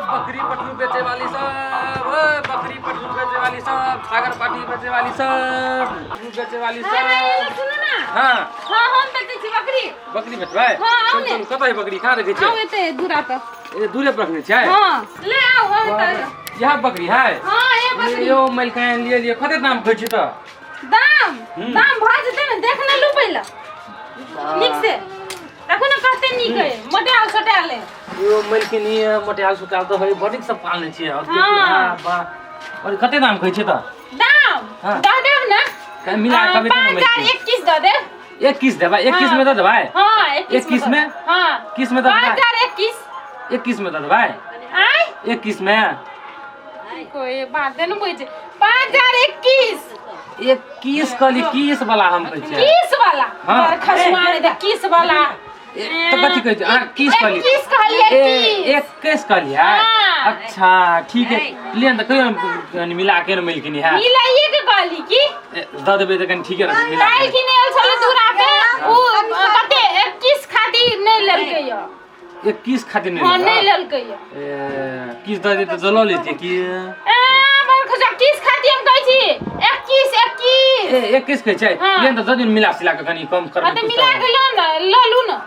बकरी पटरू बेचे वाली सब, ओए बकरी पटरू बेचे वाली सब, छागर पाठी बेचे वाली सब, पटरू बेचे वाली हाँ, हाँ, सब। सुनू ना। हाँ। हाँ, हम बेचै छी बकरी। बकरी बेचबै? हाँ, आउ चलू, ने। चलू, कतऽ है बकरी? कहाँ रखै छियै? आउ एते दूरा पर। ए, दूरे पर रखने छियै? हाँ, ले आउ, हम तऽ। यहाँ बकरी है? हाँ, ये बकरी। यो मलकाइन लिए लिए कते दाम कहै छी तऽ? दाम? हम्म। दाम भऽ जेतै ने, देख ने लू पहिले। नीक से। देखू ने कते नीक है, मोटायल सोटायल है। यो मलकिनी मोटायल सोटायल तऽ है, बड़ नीक सब पालने छियै। और देखू, हाँ। हाँ, वाह। और कते दाम कहै छियै तऽ? दाम? हाँ। दऽ देब ने। कहीं मिला हाँ, कभी तऽ पाँच हजार मलकिनी। 21 दऽ देब। 21 देबै? 21 हाँ। में दऽ देबै? हाँ, 21 21 में? हाँ। किस में दऽ पाँच देबै? हजार 21। 21 में दऽ देबै? आँय? 21 में? कोई बात नहि बुझै। 5021। 21 कहली, 21 वाला हम कहै छियै। 21 वाला? हाँ। बड़ खसुआ नहि दे, 21 वाला। तऽ कथी कहै छियै अहाँ? 21 कहली? 21 कहलियै, 21। 21 कहलियै? हाँ। अच्छा ठीक है, लिअ ने तऽ कहियो ने कनि मिला के ने मिलकिनी है। मिलाइए के कहली की? दऽ देबै तऽ कनि ठीके रहतै मिला काल्हि के। की नहि आयल छलै दूरा पे, उ कते 21 खातिर नहि लेलकै यऽ। 21 खातिर नहि? हाँ, नहि लेलकै? लेलकै यऽ। ए, किस दऽ देतै तऽ लऽ लेतियै की? ए बड़ खसा, 21 खातिर हम कहै छी, 21, 21। ए, 21 कहै छै? हाँ। लिअ ने तऽ दऽ दियौ ने मिला सिला के कनि कम करबै हाँ तऽ कुछ मिला तऽ। के लऽ ने, लऽ लू ने।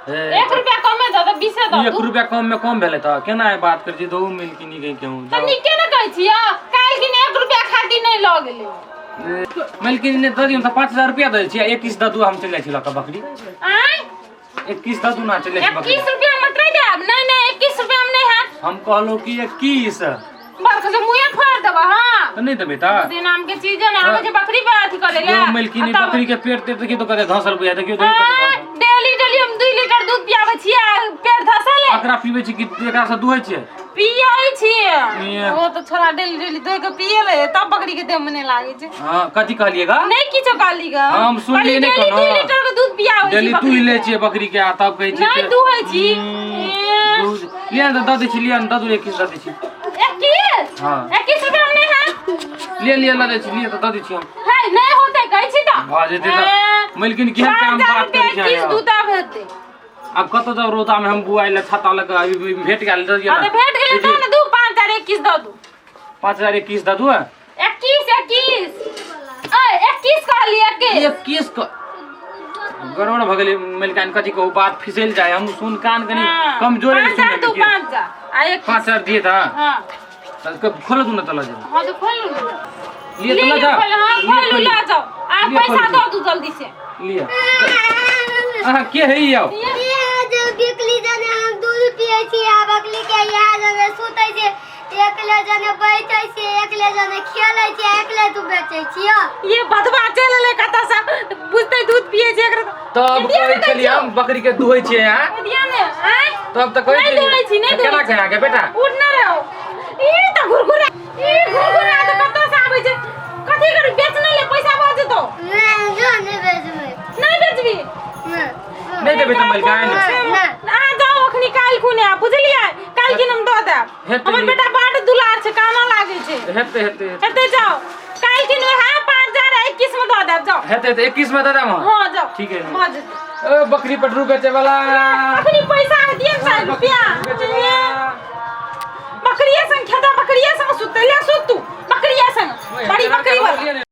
ए, 1 रुपया कमे दऽ दऽ, 20 दऽ 1 दू। रुपया कम में कम भेलै तऽ केना ई बात करै छी? दू मिल कि नहीं केहूँ। तऽ नीके ने कहै छी यऽ, काल्हि किने 1 रुपया खातिर नहि लऽ गेलै। मलकिनी ने दऽ दियौ तऽ 5000 रुपया दऽ दै छी, 21 दऽ दू, हम चलि जाइ छी लऽ कऽ बकरी। आँय? 21 दऽ दू ना, चलि जाइ छी बकरी। 21 रुपया मात्र देब? नहि नहि, 21 रुपया में नहि हैत। हम कहलहुँ कि 21। बरख से मुँहे फोड़ देबऽ। हाँ, तऽ नहि देबै तऽ? दिन नाम के चीज ने आबै छै बकरी पर अथी करे ले। यो मलकिनी, बकरी के पेट तेट देखियौ तऽ कते धसल बुझाय, देखियौ तऽ कते धसल। डेली डेली हम 2 लीटर दूध पियाबै छियै आ पेट धसल है। एकरा पीबै छी कि एकरा से दुहै छियै? पियै छियै। पियै। ओ तऽ छोड़ा डेली डेली धोइ के पियै ले, तब बकरी के देह में नहि लागै छै। हाँ, कथी कहलियै गा? नहि किछो कहली गा। हम सुनलियै नहि। डेली कोनो। 2 लीटर के दूध पियाबै छी डेली बकरी दुहि लै के। छियै बकरी के आ तब कहै छियै नहि कि- दुहै छी। हम्म, दूध लिअ ने तऽ दऽ दै छी, लिअ ने दऽ दू, 21 दऽ दै छी। 21? हाँ। 21 रुपया में नहि हैत। लिअ लिअ, लऽ जाइ छी, लिअ तऽ दऽ दै छी हम। है, नहि होतै कहै छी तऽ। भऽ जेतै तऽ मलकिन, केहन काम 5000 बात रुपया करै छी 21 अहाँ? दूध आब हेतै। आब कतऽ जाउ रौदा में हम बुआइ लए छाता लऽ कऽ? अभी भेट गेल, दऽ दिअ हाँ ने। तऽ भेट गेलै तऽ ने दू, 5021 दऽ दू। 5021 दऽ दू। 21, 21, ऐ 21 कहली, 21। 21 क गड़बड़ भऽ गेलै मलिकान, कथी कहू, बात फिसलि जाय, हम सुन कान कनि हाँ, कमजोर पाँच हजार दू, 5,000 आ 21। 5000 दिए तऽ? हाँ। तऽ खोलो दू ने तऽ लऽ जेबै। हाँ तऽ खोलू। लिए तऽ लऽ लिअ, जा। खोलू, हाँ, लिअ, खोलू, खोलू। लऽ जाओ आ लिअ, पैसा खोलू। दऽ दू जल्दी से। लिअ, अहाँ के है यौ? ये जो बिकली जने हम दूध पियै छी आ बकली के इएह जने सुतै छी, एकले जने बैठै छी, एकले जने खेलै छी, एकले तू बेचै छियो। ये बधवा चलि एलै कतऽ से, बुझतै दूध पियै छै एकरा। तब दिया कहै ने छलियै हम बकरी के दुहै छियै अहाँ। दिया ने, आँय? तब तऽ कहै नहि दुहै छी, नहि तऽ केना दुहै छी। कहै अहाँके बेटा? उठ ना रहो। ई तऽ घुरघुरा, ई घुरघुरा तऽ कतऽ से आबै छै? कथी करू, बेच नहि ले, पैसा भऽ जेतौ। नहि, जो नहि बेचबै। नहि बेचबी? नहि। नहि देबै तऽ मलिकाइन? नहि। अहाँ जाउ अखनी, काल्हि खुने आब, बुझलियै? काल्हि खिन हम दऽ देब। हेतै। हमर बेटा बड दुलार छै, काना लागै छै। हेतै हेतै। हेतै, जाउ, काल्हि खिन वएह 5021 मे दऽ देब, जाउ। हेतै तऽ 21 में दऽ देब हम। हँ, जाउ। ठीक है। भऽ जेतै। ओ बकरी पटरू बेचे वाला। अखनी पैसा दिए ने 100 रुपया। बेचे वाला। बकरिये संग खेता, बकरिये संग सुतै ले, सुत तू बकरिये संग, बड़ी बकरी वाला।